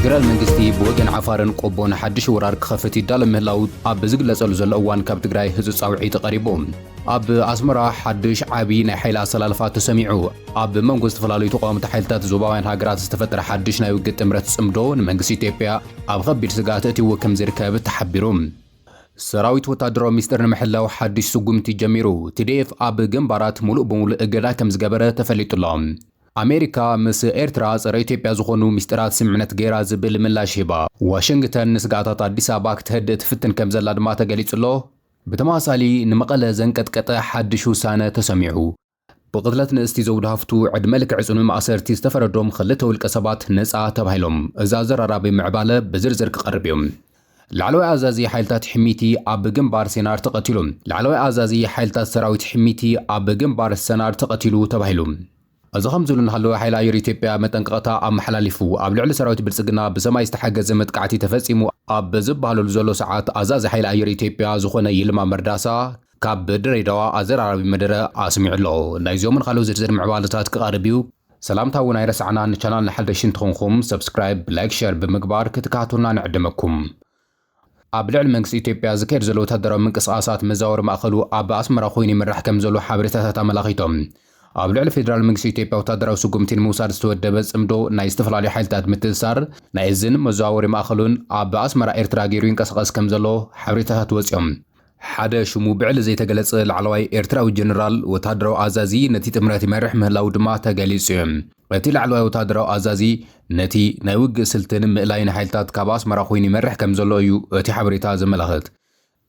ፌደራል መንግስቲ ብወገን ዓፋርን ቆቦን ሓድሽ ወራር ክኸፍት ይዳሎ ምህላው ኣብ ዝግለጸሉ ዘሎ እዋን፣ ካብ ትግራይ ህጹጽ ጻውዒት ቀሪቡ። ኣብ ኣስመራ ሓድሽ ዓቢ ናይ ሓይሊ ኣሰላልፋ ተሰሚዑ። ኣብ መንጎ ዝተፈላለዩ ተቃወምቲ ሓይልታት ዞባውያን ሃገራት ዝተፈጠረ ሓድሽ ናይ ውግእ ጥምረት ጽምዶ ንመንግስቲ ኢትዮጵያ ኣብ ከቢድ ስግኣት እትይዎ ከም ዝርከብ ተሓቢሩ። ሰራዊት ወታደራዊ ሚስጥር ንምሕላው ሓድሽ ስጉምቲ ጀሚሩ። ቲ ዲ ኤፍ ኣብ ግንባራት ሙሉእ ብሙሉእ እገዳ ከም ዝገበረ ተፈሊጡ ኣሎ። ኣሜሪካ ምስ ኤርትራ ጸረ ኢትዮጵያ ዝኾኑ ሚስጥራት ስምምዕነት ገይራ ዝብል ምላሽ ሂባ። ዋሽንግተን ንስግኣታት ኣዲስ ኣበባ ክትህድእ ትፍትን ከም ዘላ ድማ ተገሊጹ ኣሎ። ብተመሳሳሊ ንመቐለ ዘንቀጥቀጠ ሓድሽ ውሳነ ተሰሚዑ። ብቕትለት ንእስቲ ዘውዲ ሃፍቱ ዕድመ ልክዕ ጽኑዕ ማእሰርቲ ዝተፈረዶም ክልተ ውልቀ ሰባት ነጻ ተባሂሎም። እዚ ኣዘራራቢ ምዕባለ ብዝርዝር ክቐርብ እዩ። ላዕለዋይ ኣዛዚ ሓይልታት ሕሚቲ ኣብ ግንባር ሴናር ተቐቲሉ። ላዕለዋይ ኣዛዚ ሓይልታት ሰራዊት ሕሚቲ ኣብ ግንባር ሰናር ተቐቲሉ ተባሂሉ። እዚ ከም ዝብሉ እንሃለወ፣ ሓይሊ ኣየር ኢትዮጵያ መጠንቀቕታ ኣመሓላሊፉ። ኣብ ልዕሊ ሰራዊት ብልጽግና ብሰማይ ዝተሓገዘ መጥቃዕቲ ተፈጺሙ ኣብ ዝበሃለሉ ዘሎ ሰዓት፣ ኣዛዚ ሓይሊ ኣየር ኢትዮጵያ ዝኾነ ይልማ መርዳሳ ካብ ድሬዳዋ ኣዘራራቢ መደረ ኣስሚዑ ኣሎ። ናይዚኦምን ካልኦት ዝርዝር ምዕባለታት ክቐርብ እዩ። ሰላምታ እውን ኣይረሳዕና። ንቻናል ንሓደሽቲ እንተኾንኩም ሰብስክራይብ፣ ላይክ፣ ሸር ብምግባር ክትከታተሉና ንዕድመኩም። ኣብ ልዕሊ መንግስቲ ኢትዮጵያ ዝካየድ ዘሎ ወታደራዊ ምንቅስቓሳት መዛወሪ ማእኸሉ ኣብ ኣስመራ ኮይኑ ይምራሕ ከም ዘሎ ሓበሬታታት ኣመላኺቶም። ኣብ ልዕሊ ፌደራል መንግስቲ ኢትዮጵያ ወታደራዊ ስጉምቲ ንምውሳድ ዝተወደበ ጽምዶ ናይ ዝተፈላለዩ ሓይልታት ምትእስሳር ናይ እዝን መዘዋወሪ ማእኸሉን ኣብ ኣስመራ ኤርትራ ገይሩ ይንቀሳቐስ ከም ዘሎ ሓበሬታታት ወጺኦም። ሓደ ሽሙ ብዕሊ ዘይተገለጸ ላዕለዋይ ኤርትራዊ ጀነራል ወታደራዊ ኣዛዚ ነቲ ጥምረት ይመርሕ ምህላው ድማ ተገሊጹ እዩ። እቲ ላዕለዋይ ወታደራዊ ኣዛዚ ነቲ ናይ ውግእ ስልትን ምእላይ ንሓይልታት ካብ ኣስመራ ኮይኑ ይመርሕ ከም ዘሎ እዩ እቲ ሓበሬታ ዘመላኽት።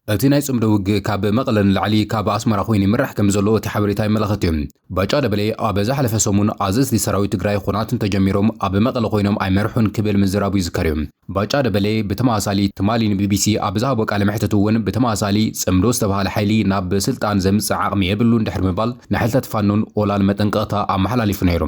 እቲ ናይ ጽምዶ ውግእ ካብ መቐለ ንላዕሊ ካብ ኣስመራ ኮይኑ ይምራሕ ከም ዘሎ እቲ ሓበሬታ የመላኽት እዩ። ባጫ ደበሌ ኣብ ዝሓለፈ ሰሙን ኣዘዝቲ ሰራዊት ትግራይ ኹናት እንተጀሚሮም ኣብ መቐለ ኮይኖም ኣይመርሑን ክብል ምዝራቡ ይዝከር እዩ። ባጫ ደበሌ ብተመሳሳሊ ትማሊ ንቢቢሲ ኣብ ዝሃቦ ቃለ መሕትት እውን ብተመሳሳሊ ጽምዶ ዝተባህለ ሓይሊ ናብ ስልጣን ዘምጽእ ዓቕሚ የብሉን ድሕሪ ምባል ንሓይልታት ፋኖን ኦላን መጠንቀቕታ ኣመሓላሊፉ ነይሩ።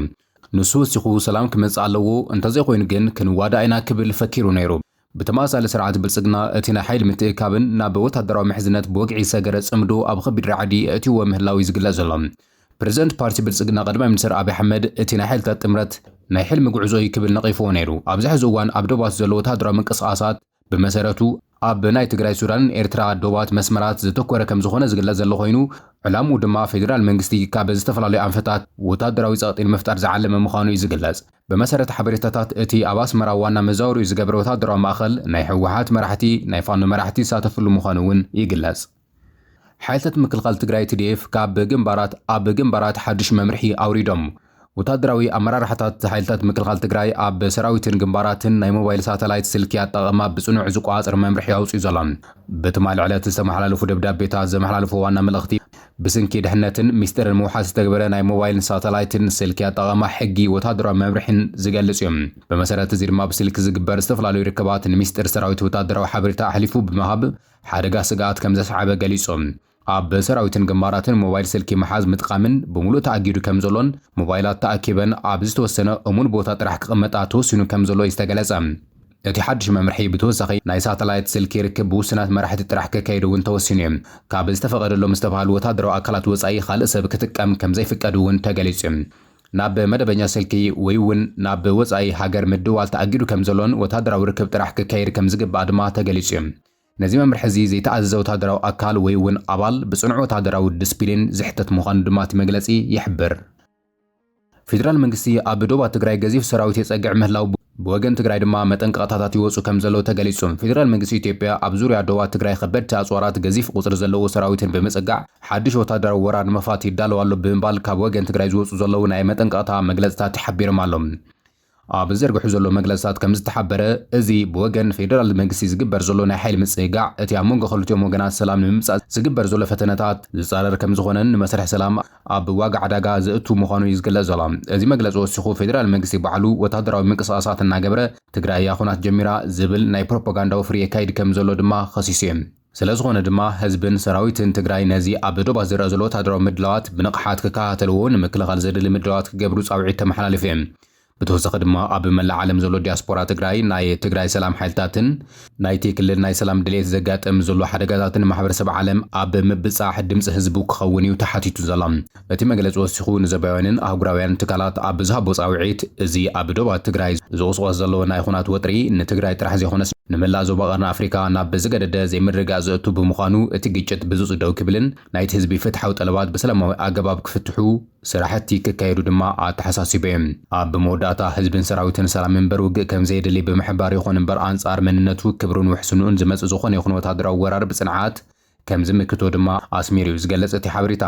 ንሱ ወሲኹ ሰላም ክመጽእ ኣለዎ፣ እንተዘይኮይኑ ግን ክንዋዳእ ኢና ክብል ፈኪሩ ነይሩ። ብተመሳሳሊ ስርዓት ብልጽግና እቲ ናይ ሓይሊ ምትእካብን ናብ ወታደራዊ ምሕዝነት ብወግዒ ዝሰገረ ጽምዶ ኣብ ከቢድ ራዕዲ የእትይዎ ምህላው እዩ ዝግለጽ ዘሎ። ፕረዚደንት ፓርቲ ብልጽግና ቀዳማይ ሚኒስትር ኣብይ ኣሕመድ እቲ ናይ ሓይልታት ጥምረት ናይ ሕልሚ ጉዕዞ እዩ ክብል ነቒፍዎ ነይሩ። ኣብዚ ሕዚ እዋን ኣብ ዶባት ዘሎ ወታደራዊ ምንቅስቓሳት ብመሰረቱ ኣብ ናይ ትግራይ፣ ሱዳንን ኤርትራ ዶባት መስመራት ዘተኮረ ከም ዝኾነ ዝግለጽ ዘሎ ኮይኑ፣ ዕላምኡ ድማ ፌደራል መንግስቲ ካብ ዝተፈላለዩ ኣንፈታት ወታደራዊ ጸቕጢ ንምፍጣር ዝዓለመ ምዃኑ እዩ ዝግለጽ። ብመሰረት ሓበሬታታት፣ እቲ ኣብ ኣስመራ ዋና መዛወሪኡ ዝገበረ ወታደራዊ ማእኸል ናይ ህወሓት መራሕቲ፣ ናይ ፋኖ መራሕቲ ዝሳተፍሉ ምዃኑ እውን ይግለጽ። ሓይልታት ምክልኻል ትግራይ ቲ ዲ ኤፍ ካብ ግንባራት ኣብ ግንባራት ሓድሽ መምርሒ ኣውሪዶም። ወታደራዊ ኣመራርሓታት ሓይልታት ምክልኻል ትግራይ ኣብ ሰራዊትን ግንባራትን ናይ ሞባይል ሳተላይት ስልኪ ኣጠቓቕማ ብጽኑዕ ዝቆጻጸር መምርሒ ኣውጺኡ ዘሎ። ብትማሊ ዕለት ዝተመሓላለፉ ደብዳቤታት ዘመሓላለፎ ዋና መልእኽቲ፣ ብስንኪ ድሕነትን ሚስጥርን ምውሓስ ዝተግበረ ናይ ሞባይልን ሳተላይትን ስልኪ ኣጠቓቕማ ሕጊ ወታደራዊ መምርሒን ዝገልጽ እዩ። ብመሰረት እዚ ድማ ብስልኪ ዝግበር ዝተፈላለዩ ርክባት ንሚስጥር ሰራዊት ወታደራዊ ሓበሬታ ኣሕሊፉ ብምሃብ ሓደጋ ስግኣት ከም ዘስዓበ ገሊጹ። ኣብ ሰራዊትን ግንባራትን ሞባይል ስልኪ ምሓዝ ምጥቃምን ብምሉእ ተኣጊዱ ከም ዘሎን ሞባይላት ተኣኪበን ኣብ ዝተወሰነ እሙን ቦታ ጥራሕ ክቕመጣ ተወሲኑ ከም ዘሎ እዩ ዝተገለጸ። እቲ ሓድሽ መምርሒ ብተወሳኺ ናይ ሳተላይት ስልኪ ርክብ ብውሱናት መራሕቲ ጥራሕ ክካየድ እውን ተወሲኑ እዩ። ካብ ዝተፈቐደሎም ዝተባሃሉ ወታደራዊ ኣካላት ወጻኢ ካልእ ሰብ ክጥቀም ከም ዘይፍቀድ እውን ተገሊጹ እዩ። ናብ መደበኛ ስልኪ ወይ እውን ናብ ወጻኢ ሃገር ምድዋል ተኣጊዱ ከም ዘሎን ወታደራዊ ርክብ ጥራሕ ክካየድ ከም ዝግባእ ድማ ተገሊጹ እዩ። ነዚ መምርሒ እዚ ዘይተኣዘዘ ወታደራዊ ኣካል ወይ እውን ኣባል ብጽኑዕ ወታደራዊ ዲስፕሊን ዝሕተት ምዃኑ ድማ እቲ መግለጺ ይሕብር። ፌደራል መንግስቲ ኣብ ዶባት ትግራይ ገዚፍ ሰራዊት የጸግዕ ምህላው፣ ብወገን ትግራይ ድማ መጠንቀቕታታት ይወጹ ከም ዘለዉ ተገሊጹ። ፌደራል መንግስቲ ኢትዮጵያ ኣብ ዙርያ ዶባት ትግራይ ከበድቲ ኣጽዋራት ገዚፍ ቁጽሪ ዘለዎ ሰራዊትን ብምጽጋዕ ሓድሽ ወታደራዊ ወራር ንምኽፋት ይዳለው ኣሎ ብምባል ካብ ወገን ትግራይ ዝወጹ ዘለዉ ናይ መጠንቀቕታ መግለጽታት ተሓቢሮም ኣለዉ። ኣብ ዝዘርግሑ ዘሎ መግለጽታት ከም ዝተሓበረ፣ እዚ ብወገን ፌደራል መንግስቲ ዝግበር ዘሎ ናይ ሓይሊ ምጽግጋዕ እቲ ኣብ መንጎ ክልቲኦም ወገናት ሰላም ንምምጻእ ዝግበር ዘሎ ፈተነታት ዝጻረር ከም ዝኾነን ንመስርሕ ሰላም ኣብ ዋጋ ዕዳጋ ዘእቱ ምዃኑ እዩ ዝግለጽ ዘሎ። እዚ መግለጺ ወሲኹ፣ ፌደራል መንግስቲ ባዕሉ ወታደራዊ ምንቅስቓሳት እናገበረ ትግራይ እያ ኹናት ጀሚራ ዝብል ናይ ፕሮፓጋንዳ ወፍሪ የካይድ ከም ዘሎ ድማ ከሲሱ እዩ። ስለ ዝኾነ ድማ ህዝብን ሰራዊትን ትግራይ ነዚ ኣብ ዶባት ዝረኣ ዘሎ ወታደራዊ ምድላዋት ብንቕሓት ክከታተልዎ፣ ንምክልኻል ዘድሊ ምድላዋት ክገብሩ ጻውዒት ተመሓላሊፉ እዩ። ብተወሳኺ ድማ ኣብ መላእ ዓለም ዘሎ ዲያስፖራ ትግራይ ናይ ትግራይ ሰላም ሓይልታትን ናይቲ ክልል ናይ ሰላም ድሌት ዘጋጥም ዘሎ ሓደጋታትን ማሕበረሰብ ዓለም ኣብ ምብጻሕ ድምፂ ህዝቡ ክኸውን እዩ ተሓቲቱ ዘሎ። እቲ መግለፂ ወሲኹ ንዞባውያንን ኣህጉራውያንን ትካላት ኣብ ዝሃቦ ፃውዒት፣ እዚ ኣብ ዶባት ትግራይ ዝቑስቆስ ዘሎ ናይ ኹናት ወጥሪ ንትግራይ ጥራሕ ዘይኮነስ ንመላእ ዞባ ቀርኒ ኣፍሪካ ናብ ዝገደደ ዘይምርግጋእ ዘእቱ ብምዃኑ እቲ ግጭት ብዝፁ ደው ክብልን ናይቲ ህዝቢ ፍትሓዊ ጠለባት ብሰላማዊ ኣገባብ ክፍትሑ ስራሕቲ ክካየዱ ድማ ኣተሓሳሲቡ እዩ። ኣብ መወዳእታ ህዝብን ሰራዊትን ሰላም እምበር ውግእ ከም ዘየድሊ ብምሕባር ይኹን እምበር ኣንጻር መንነቱ፣ ክብሩን ውሕስንኡን ዝመጽእ ዝኾነ ይኹን ወታደራዊ ወራር ብጽንዓት ከም ዝምክቶ ድማ ኣስሚሩ እዩ ዝገልጽ እቲ ሓበሬታ።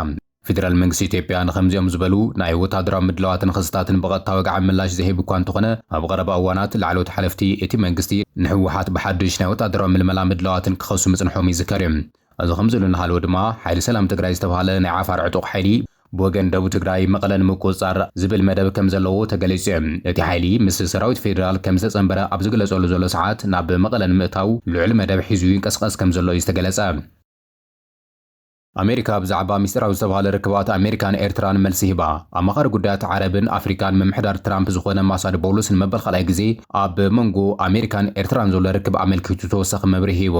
ፌደራል መንግስቲ ኢትዮጵያ ንኸምዚኦም ዝበሉ ናይ ወታደራዊ ምድላዋትን ክስታትን ብቐጥታ ወግዓዊ ምላሽ ዝህብ እኳ እንተኾነ፣ ኣብ ቀረባ እዋናት ላዕለዎት ሓለፍቲ እቲ መንግስቲ ንህወሓት ብሓድሽ ናይ ወታደራዊ ምልመላ ምድላዋትን ክኸሱ ምጽንሖም ይዝከር እዩ። እዚ ከምዚ ኢሉ እናሃለወ ድማ፣ ሓይሊ ሰላም ትግራይ ዝተባህለ ናይ ዓፋር ዕጡቕ ሓይሊ ብወገን ደቡብ ትግራይ መቐለ ንምቁፅፃር ዝብል መደብ ከም ዘለዎ ተገሊፁ እዩ። እቲ ሓይሊ ምስ ሰራዊት ፌዴራል ከም ዝተፀንበረ ኣብ ዝግለፀሉ ዘሎ ሰዓት፣ ናብ መቐለ ንምእታው ልዑል መደብ ሒዙ ይንቀስቐስ ከም ዘሎ እዩ ዝተገለፀ። ኣሜሪካ ብዛዕባ ሚስጥራዊ ዝተባህለ ርክባት ኣሜሪካን ኤርትራን መልሲ ሂባ። ኣማኻሪ ጉዳያት ዓረብን ኣፍሪካን ምምሕዳር ትራምፕ ዝኾነ ማሳድ ቦሉስ ንመበል ካልኣይ ግዜ ኣብ መንጎ ኣሜሪካን ኤርትራን ዘሎ ርክብ ኣመልኪቱ ተወሳኺ መብርሂ ሂቡ።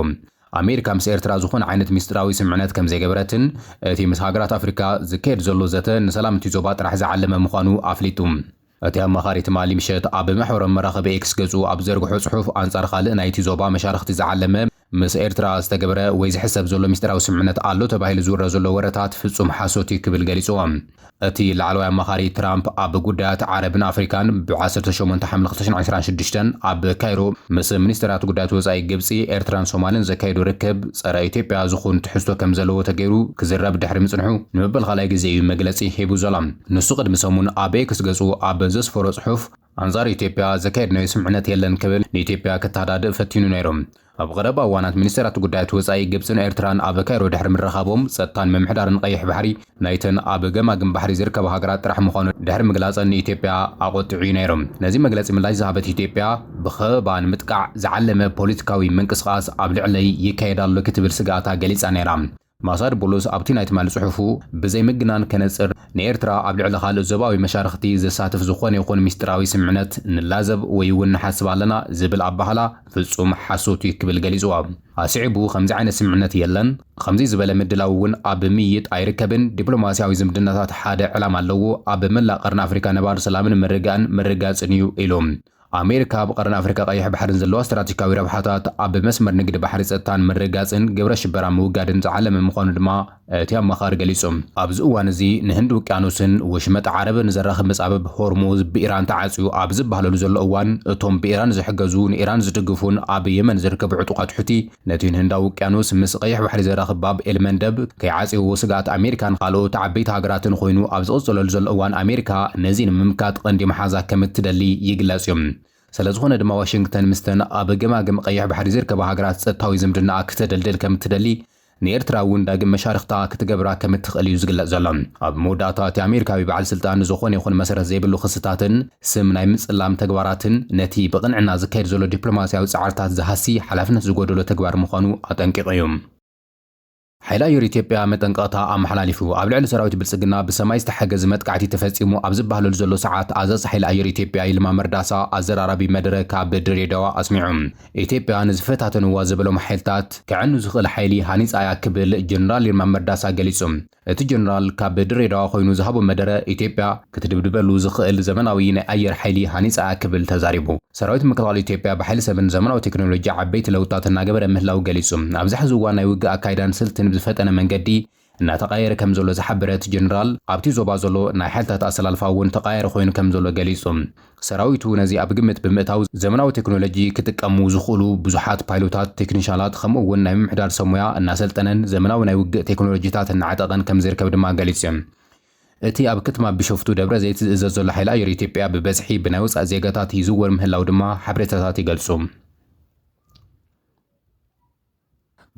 ኣሜሪካ ምስ ኤርትራ ዝኾነ ዓይነት ሚስጥራዊ ስምምዕነት ከም ዘይገበረትን እቲ ምስ ሃገራት ኣፍሪካ ዝካየድ ዘሎ ዘተ ንሰላም እቲ ዞባ ጥራሕ ዝዓለመ ምዃኑ ኣፍሊጡ። እቲ ኣማኻሪ ትማሊ ምሸት ኣብ ማሕበራዊ መራኸቢ ኤክስ ገጹ ኣብ ዘርግሖ ጽሑፍ፣ ኣንጻር ካልእ ናይቲ ዞባ መሻርኽቲ ዝዓለመ ምስ ኤርትራ ዝተገበረ ወይ ዝሕሰብ ዘሎ ሚስጥራዊ ስምምዕነት ኣሎ ተባሂሉ ዝውረ ዘሎ ወረታት ፍጹም ሓሶት እዩ ክብል ገሊጽዎ። እቲ ላዕለዋይ ኣማኻሪ ትራምፕ ኣብ ጉዳያት ዓረብን ኣፍሪካን ብ ዓሰርተ ሸሞንተ ሓምለ ክልተ ሽሕን ዕስራን ሽዱሽተን ኣብ ካይሮ ምስ ሚኒስትራት ጉዳያት ወጻኢ ግብጺ፣ ኤርትራን ሶማልን ዘካየዱ ርክብ ጸረ ኢትዮጵያ ዝኹን ትሕዝቶ ከም ዘለዎ ተገይሩ ክዝረብ ድሕሪ ምጽንሑ ንመበል ካልኣይ ግዜ እዩ መግለጺ ሂቡ ዘሎ። ንሱ ቅድሚ ሰሙን ኣብ ኤክስ ገጹ ኣብ ዘስፈሮ ጽሑፍ፣ ኣንጻር ኢትዮጵያ ዘካየድናዮ ስምምዕነት የለን ክብል ንኢትዮጵያ ክተሃዳድእ ፈቲኑ ነይሩ። ኣብ ቀረባ እዋናት ሚኒስትራት ጉዳያት ወጻኢ ግብጽን ኤርትራን ኣብ ካይሮ ድሕሪ ምርኻቦም፣ ጸጥታን ምምሕዳርን ቀይሕ ባሕሪ ናይተን ኣብ ገማግም ባሕሪ ዝርከባ ሃገራት ጥራሕ ምዃኑ ድሕሪ ምግላጸን ንኢትዮጵያ ኣቖጢዑ እዩ ነይሩ። ነዚ መግለጺ ምላሽ ዝሃበት ኢትዮጵያ፣ ብኸበባ ንምጥቃዕ ዝዓለመ ፖለቲካዊ ምንቅስቓስ ኣብ ልዕለይ ይካየድ ኣሎ ክትብል ስግኣታ ገሊጻ ነይራ። ማሳድ ቡሉስ ኣብቲ ናይ ትማሊ ጽሑፉ፣ ብዘይ ምግናን ከነጽር፣ ንኤርትራ ኣብ ልዕሊ ካልእ ዞባዊ መሻርኽቲ ዘሳትፍ ዝኾነ ይኹን ሚስጥራዊ ስምምዕነት ንላዘብ ወይ እውን ንሓስብ ኣለና ዝብል ኣባህላ ፍጹም ሓሶት እዩ ክብል ገሊጽዎ። ኣስዒቡ፣ ከምዚ ዓይነት ስምምዕነት የለን፣ ከምዚ ዝበለ ምድላው እውን ኣብ ምይይጥ ኣይርከብን፣ ዲፕሎማስያዊ ዝምድናታት ሓደ ዕላማ ኣለዎ፣ ኣብ መላእ ቀርኒ ኣፍሪካ ነባሪ ሰላምን ምርግጋእን ምርጋጽን እዩ ኢሉ። ኣሜሪካ ኣብ ቀርኒ ኣፍሪካ ቀይሕ ባሕርን ዘለዋ ስትራቴጂካዊ ረብሓታት ኣብ መስመር ንግዲ ባሕሪ ጸጥታን ምርጋጽን ግብረ ሽበራ ምውጋድን ዝዓለመ ምዃኑ ድማ እቲ ኣማኻሪ ገሊጹ። ኣብዚ እዋን እዚ ንህንዲ ውቅያኖስን ወሽመጥ ዓረብን ዘራኽብ መጻብብ ሆርሙዝ ብኢራን ተዓጽዩ ኣብ ዝበሃለሉ ዘሎ እዋን፣ እቶም ብኢራን ዝሕገዙ ንኢራን ዝድግፉን ኣብ የመን ዝርከቡ ዕጡቓት ሑቲ ነቲ ንህንዳዊ ውቅያኖስ ምስ ቀይሕ ባሕሪ ዘራኽብ ባብ ኤልመንደብ ከይዓጽይዎ ስግኣት ኣሜሪካን ካልኦት ዓበይቲ ሃገራትን ኮይኑ ኣብ ዝቕጽለሉ ዘሎ እዋን ኣሜሪካ ነዚ ንምምካት ቀንዲ መሓዛ ከም እትደሊ ይግለጽ እዩ። ስለዝኾነ ድማ ዋሽንግተን ምስተን ኣብ ገማግም ቀይሕ ባሕሪ ዝርከባ ሃገራት ጸጥታዊ ዝምድናኣ ክተደልድል ከም እትደሊ ንኤርትራ እውን ዳግም መሻርኽታ ክትገብራ ከም እትኽእል እዩ ዝግለጽ ዘሎ። ኣብ መወዳእታ እቲ ኣሜሪካዊ በዓል ስልጣን ዝኾነ ይኹን መሰረት ዘይብሉ ክስታትን ስም ናይ ምጽላም ተግባራትን ነቲ ብቕንዕና ዝካየድ ዘሎ ዲፕሎማስያዊ ጻዕርታት ዝሃሲ ሓላፍነት ዝጎደሎ ተግባር ምዃኑ ኣጠንቂቑ እዩ። ሓይሊ ኣየር ኢትዮጵያ መጠንቀቕታ ኣመሓላሊፉ። ኣብ ልዕሊ ሰራዊት ብልጽግና ብሰማይ ዝተሓገዘ መጥቃዕቲ ተፈጺሙ ኣብ ዝበሃለሉ ዘሎ ሰዓት ኣዛዚ ሓይሊ ኣየር ኢትዮጵያ ይልማ መርዳሳ ኣዘራራቢ መደረ ካብ ድሬዳዋ ኣስሚዑ። ኢትዮጵያ ንዝፈታተንዋ ዝበሎም ሓይልታት ከዕኑ ዝኽእል ሓይሊ ሃኒጻ እያ ክብል ጀነራል ይልማ መርዳሳ ገሊጹ። እቲ ጀነራል ካብ ድሬዳዋ ኮይኑ ዝሃቦ መደረ፣ ኢትዮጵያ ክትድብድበሉ ዝኽእል ዘመናዊ ናይ ኣየር ሓይሊ ሃኒጻ እያ ክብል ተዛሪቡ። ሰራዊት ምክልኻል ኢትዮጵያ ብሓይሊ ሰብን ዘመናዊ ቴክኖሎጂ ዓበይቲ ለውጥታት እናገበረ ምህላው ገሊጹ። ኣብዚ ሕዚ እዋን ናይ ውግእ ኣካይዳን ስልትን ብዝፈጠነ መንገዲ እናተቓየረ ከም ዘሎ ዝሓበረ እቲ ጀነራል፣ ኣብቲ ዞባ ዘሎ ናይ ሓይልታት ኣሰላልፋ እውን ተቓያሪ ኮይኑ ከም ዘሎ ገሊጹ። ሰራዊቱ ነዚ ኣብ ግምት ብምእታው ዘመናዊ ቴክኖሎጂ ክጥቀሙ ዝኽእሉ ብዙሓት ፓይሎታት፣ ቴክኒሻላት ከምኡ እውን ናይ ምምሕዳር ሰብ ሞያ እናሰልጠነን ዘመናዊ ናይ ውግእ ቴክኖሎጂታት እናዓጠቐን ከም ዝርከብ ድማ ገሊጹ። እቲ ኣብ ከተማ ቢሾፍቱ ደብረ ዘይት ዝእዘዝ ዘሎ ሓይሊ ኣየር ኢትዮጵያ ብበዝሒ ብናይ ወጻኢ ዜጋታት ይዝወር ምህላው ድማ ሓበሬታታት ይገልጹ።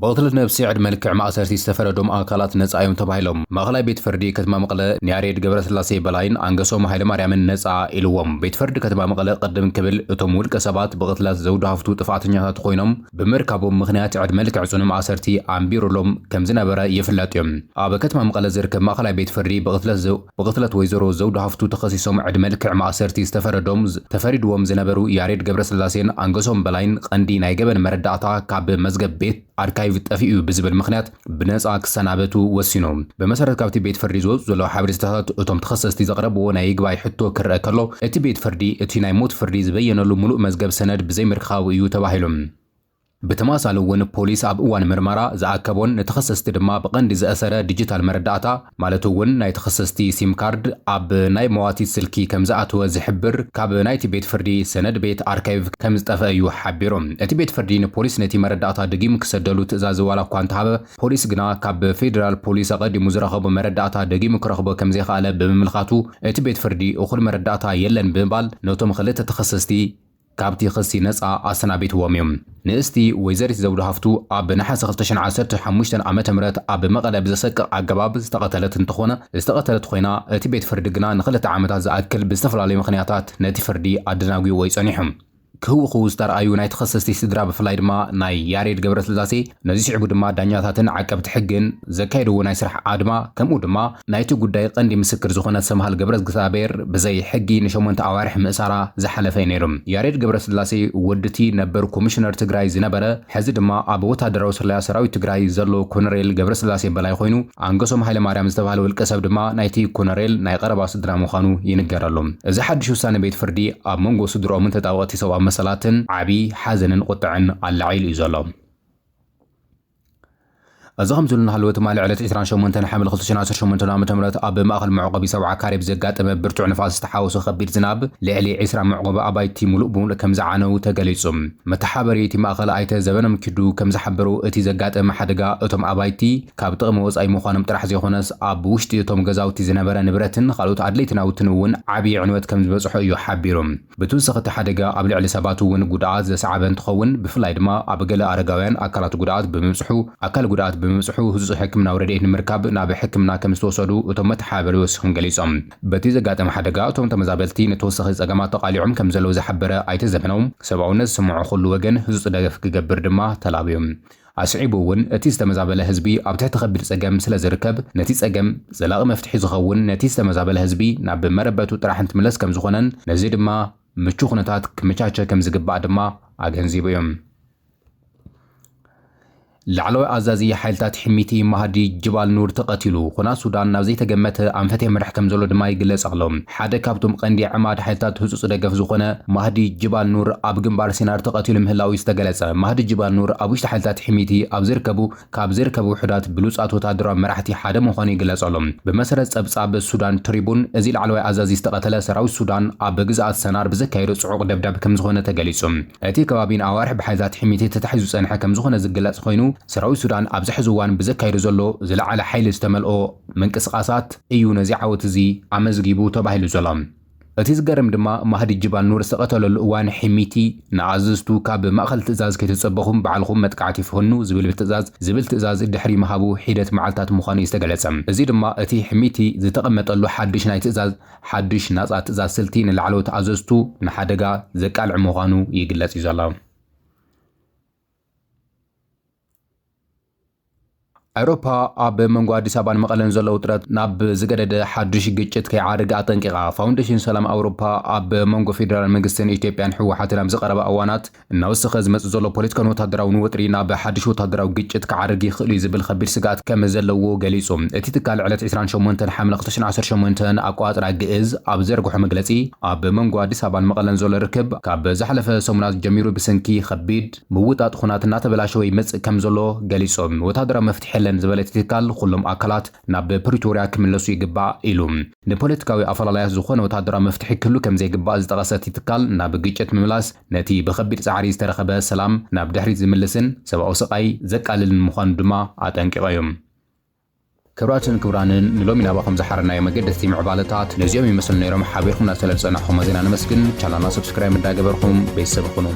ብቕትለት ነብሲ ዕድመ ልክዕ ማእሰርቲ ዝተፈረዶም ኣካላት ነጻ እዮም ተባሂሎም። ማእኸላይ ቤት ፍርዲ ከተማ መቐለ ንያሬድ ገብረስላሴ በላይን ኣንገሶም ሃይለማርያምን ነጻ ኢልዎም። ቤት ፍርዲ ከተማ መቐለ ቅድም ክብል እቶም ውልቀ ሰባት ብቕትለት ዘውዲ ሃፍቱ ጥፍኣተኛታት ኮይኖም ብምርካቦም ምኽንያት ዕድመ ልክዕ ጽኑዕ ማእሰርቲ ኣንቢሩሎም ከም ዝነበረ ይፍለጥ እዩ። ኣብ ከተማ መቐለ ዝርከብ ማእኸላይ ቤት ፍርዲ ብቕትለት ዘው-፣ ብቕትለት ወይዘሮ ዘውዲ ሃፍቱ ተኸሲሶም ዕድመ ልክዕ ማእሰርቲ ዝተፈረዶም ዝ-፣ ተፈሪድዎም ዝነበሩ ያሬድ ገብረስላሴን ኣንገሶም በላይን ቀንዲ ናይ ገበን መረዳእታ ካብ መዝገብ ቤት ኣርካይቭ ጠፊኡ ብዝብል ምኽንያት ብነጻ ክሰናበቱ ወሲኑ። ብመሰረት ካብቲ ቤት ፍርዲ ዝወጹ ዘለዉ ሓበሬታታት፣ እቶም ተኸሰስቲ ዘቕረብዎ ናይ ይግባይ ሕቶ ክረአ ከሎ፣ እቲ ቤት ፍርዲ እቲ ናይ ሞት ፍርዲ ዝበየነሉ ምሉእ መዝገብ ሰነድ ብዘይምርካቡ እዩ ተባሂሉ። ብተመሳሳሊ እውን ፖሊስ ኣብ እዋን ምርመራ ዝኣከቦን ንተኸሰስቲ ድማ ብቐንዲ ዘእሰረ ዲጂታል መረዳእታ፣ ማለት እውን ናይ ተኸሰስቲ ሲም ካርድ ኣብ ናይ መዋቲት ስልኪ ከም ዝኣተወ ዝሕብር ካብ ናይቲ ቤት ፍርዲ ሰነድ ቤት ኣርካይቭ ከም ዝጠፍአ እዩ ሓቢሩ። እቲ ቤት ፍርዲ ንፖሊስ ነቲ መረዳእታ ደጊሙ ክሰደሉ ትእዛዝ ዋላ እኳ እንተሃበ፣ ፖሊስ ግና ካብ ፌደራል ፖሊስ ኣቐዲሙ ዝረኸቦ መረዳእታ ደጊሙ ክረኽቦ ከም ዘይኸኣለ ብምምልካቱ፣ እቲ ቤት ፍርዲ እኹል መረዳእታ የለን ብምባል ነቶም ክልተ ተኸሰስቲ ካብቲ ክሲ ነጻ ኣሰናቢትዎም እዩ። ንእስቲ ወይዘሪት ዘውዱ ሃፍቱ ኣብ ነሓሰ ክልተ ሽሕን ዓሰርተ ሓሙሽተን ዓመተ ምህረት ኣብ መቐለ ብዘሰቅቕ ኣገባብ ዝተቐተለት እንተኾነ፣ ዝተቐተለት ኮይና፣ እቲ ቤት ፍርዲ ግና ንኽልተ ዓመታት ዝኣክል ብዝተፈላለዩ ምኽንያታት ነቲ ፍርዲ ኣደናጒዎ እዩ ጸኒሑ። ክህውኽው ዝተረኣዩ ናይ ተኸሰስቲ ስድራ፣ ብፍላይ ድማ ናይ ያሬድ ገብረስላሴ፣ ነዚ ስዒቡ ድማ ዳኛታትን ዓቀብቲ ሕግን ዘካየድዎ ናይ ስራሕ ኣድማ፣ ከምኡ ድማ ናይቲ ጉዳይ ቀንዲ ምስክር ዝኾነ ሰምሃል ገብረ እግዚኣብሔር ብዘይ ሕጊ ንሸሞንተ ኣዋርሕ ምእሳራ ዝሓለፈ እዩ ነይሩ። ያሬድ ገብረስላሴ ወድቲ ነበር ኮሚሽነር ትግራይ ዝነበረ፣ ሕዚ ድማ ኣብ ወታደራዊ ስለያ ሰራዊት ትግራይ ዘሎ ኮነሬል ገብረስላሴ በላይ ኮይኑ፣ ኣንገሶም ሃይለማርያም ዝተባህለ ውልቀ ሰብ ድማ ናይቲ ኮነሬል ናይ ቀረባ ስድራ ምዃኑ ይንገረሉ። እዚ ሓድሽ ውሳነ ቤት ፍርዲ ኣብ መንጎ ስድርኦምን ተጣበቕቲ ሰብኣዊ መሰላትን ዓቢ ሓዘንን ቁጥዕን ኣላዒሉ እዩ ዘሎ። እዚ ከምዚ ኢሉ እናሃለወ፣ ትማሊ ዕለት ዕስራን ሸሞንተን ሓምለ ክልተ ሽሕን ዓሰርተ ሸሞንተን ዓመተ ምህረት ኣብ ማእኸል መዕቆቢ ሰብዓ ካሬብ ዘጋጠመ ብርቱዕ ንፋስ ዝተሓወሶ ከቢድ ዝናብ ልዕሊ ዕስራ መዕቆቢ ኣባይቲ ሙሉእ ብሙሉእ ከም ዝዓነው ተገሊጹ። መተሓበሪ እቲ ማእኸል ኣይተ ዘበኖም ኪዱ ከም ዝሓበሩ፣ እቲ ዘጋጠመ ሓደጋ እቶም ኣባይቲ ካብ ጥቕሚ ወጻኢ ምዃኖም ጥራሕ ዘይኮነስ፣ ኣብ ውሽጢ እቶም ገዛውቲ ዝነበረ ንብረትን ካልኦት ኣድለይቲ ናውትን እውን ዓብዪ ዕንወት ከም ዝበጽሖ እዩ ሓቢሩ። ብተወሳኺ እቲ ሓደጋ ኣብ ልዕሊ ሰባት እውን ጉድኣት ዘስዓበ እንትኸውን፣ ብፍላይ ድማ ኣብ ገለ ኣረጋውያን ኣካላት ጉድኣት ብምብጽሑ፣ ኣካል ጉድኣት ብምብጽሑ ህጹጽ ሕክምናዊ ረድኤት ንምርካብ ናብ ሕክምና ከም ዝተወሰዱ እቶም መተሓባበሪ ወሲኾም ገሊጾም። በቲ ዘጋጠመ ሓደጋ እቶም ተመዛበልቲ ንተወሳኺ ጸገማት ተቓሊዖም ከም ዘለዉ ዝሓበረ ኣይተ ዘበነው፣ ሰብኣውነት ዝስምዖ ኩሉ ወገን ህጹጽ ደገፍ ክገብር ድማ ተላብዩ። ኣስዒቡ እውን፣ እቲ ዝተመዛበለ ህዝቢ ኣብ ትሕቲ ከቢድ ጸገም ስለ ዝርከብ፣ ነቲ ጸገም ዘላቒ መፍትሒ ዝኸውን ነቲ ዝተመዛበለ ህዝቢ ናብ መረበቱ ጥራሕ እንትምለስ ከም ዝኾነን፣ ነዚ ድማ ምቹ ኩነታት ክመቻቸ ከም ዝግባእ ድማ ኣገንዚቡ እዩ። ላዕለዋይ ኣዛዚ ሓይልታት ሕሚቲ ማህዲ ጅባል ኑር ተቐቲሉ። ኩናት ሱዳን ናብ ዘይተገመተ ኣንፈት የምርሕ ከም ዘሎ ድማ ይግለጽ ኣሎ። ሓደ ካብቶም ቀንዲ ዕማድ ሓይልታት ህጹጽ ደገፍ ዝኾነ ማህዲ ጅባል ኑር ኣብ ግንባር ሲናር ተቐቲሉ ምህላው እዩ ዝተገለጸ። ማህዲ ጅባል ኑር ኣብ ውሽጢ ሓይልታት ሕሚቲ ኣብ ዝርከቡ፣ ካብ ዝርከቡ ውሑዳት ብሉጻት ወታደራዊ መራሕቲ ሓደ ምዃኑ ይግለጽ ኣሎ። ብመሰረት ጸብጻብ ሱዳን ትሪቡን፣ እዚ ላዕለዋይ ኣዛዚ ዝተቐተለ ሰራዊት ሱዳን ኣብ ግዝኣት ሰናር ብዘካየዶ ጽዑቕ ደብዳብ ከም ዝኾነ ተገሊጹ። እቲ ከባቢ ንኣዋርሕ ብሓይልታት ሕሚቲ ተታሒዙ ዝጸንሐ ከም ዝኾነ ዝግለጽ ኮይኑ፣ ሰራዊት ሱዳን ኣብዚ ሕዚ እዋን ብዘካየዶ ዘሎ ዝለዓለ ሓይሊ ዝተመልኦ ምንቅስቓሳት እዩ ነዚ ዓወት እዚ ኣመዝጊቡ ተባሂሉ ዘሎ። እቲ ዝገርም ድማ፣ ማህዲ ጅባል ኑር ዝተቐተለሉ እዋን፣ ሕሚቲ ንኣዘዝቱ ካብ ማእኸል ትእዛዝ ከይተጸበኹም ባዕልኹም መጥቃዕቲ ፍኑ ዝብል ትእዛዝ፣ ዝብል ትእዛዝ ድሕሪ ምሃቡ ሒደት መዓልታት ምዃኑ እዩ ዝተገለጸ። እዚ ድማ እቲ ሕሚቲ ዝተቐመጠሉ ሓድሽ ናይ ትእዛዝ፣ ሓድሽ ናጻ ትእዛዝ ስልቲ ንላዕለዎት ኣዘዝቱ ንሓደጋ ዘቃልዕ ምዃኑ ይግለጽ እዩ ዘሎ። ኣውሮፓ ኣብ መንጎ ኣዲስ ኣበባን መቐለን ዘሎ ውጥረት ናብ ዝገደደ ሓድሽ ግጭት ከይዓርግ ኣጠንቂቓ። ፋውንዴሽን ሰላም ኣውሮፓ ኣብ መንጎ ፌደራል መንግስትን ኢትዮጵያን ህወሓትን ኣብ ዝቐረባ እዋናት እናወሰኸ ዝመጽእ ዘሎ ፖለቲካውን ወታደራውን ወጥሪ ናብ ሓድሽ ወታደራዊ ግጭት ክዓርግ ይኽእል እዩ ዝብል ከቢድ ስግኣት ከም ዘለዎ ገሊጹ። እቲ ትካል ዕለት ዕስራን ሸሞንተን ሓምለ ክልተ ሽሕን ዓሰርተ ሸሞንተን ኣቆጻጽራ ግእዝ ኣብ ዘርግሖ መግለጺ፣ ኣብ መንጎ ኣዲስ ኣበባን መቐለን ዘሎ ርክብ ካብ ዝሓለፈ ሰሙናት ጀሚሩ ብሰንኪ ከቢድ ምውጣጥ ኹናት እናተበላሸወ ይመጽእ ከም ዘሎ ገሊጹ። ወታደራዊ መፍትሒ የለን ዝበለ እቲ ትካል፣ ኩሎም ኣካላት ናብ ፕሪቶርያ ክምለሱ ይግባእ ኢሉ። ንፖለቲካዊ ኣፈላላያት ዝኾነ ወታደራዊ መፍትሒ ክህሉ ከም ዘይግባእ ዝጠቐሰ እቲ ትካል፣ ናብ ግጭት ምምላስ ነቲ ብኸቢድ ጻዕሪ ዝተረኸበ ሰላም ናብ ድሕሪት ዝምልስን ሰብኣዊ ስቓይ ዘቃልልን ምዃኑ ድማ ኣጠንቂቑ እዩ። ክቡራትን ክቡራንን፣ ንሎሚ ናባኹም ዝሓረናዮም ኣገደስቲ ምዕባለታት ነዚኦም ይመስሉ ነይሮም። ሓቢርኩምና ስለ ዝጸናሕኹም ኣዚና ነመስግን። ቻናልና ሰብስክራይብ እንዳገበርኩም ቤተሰብ ኩኑ።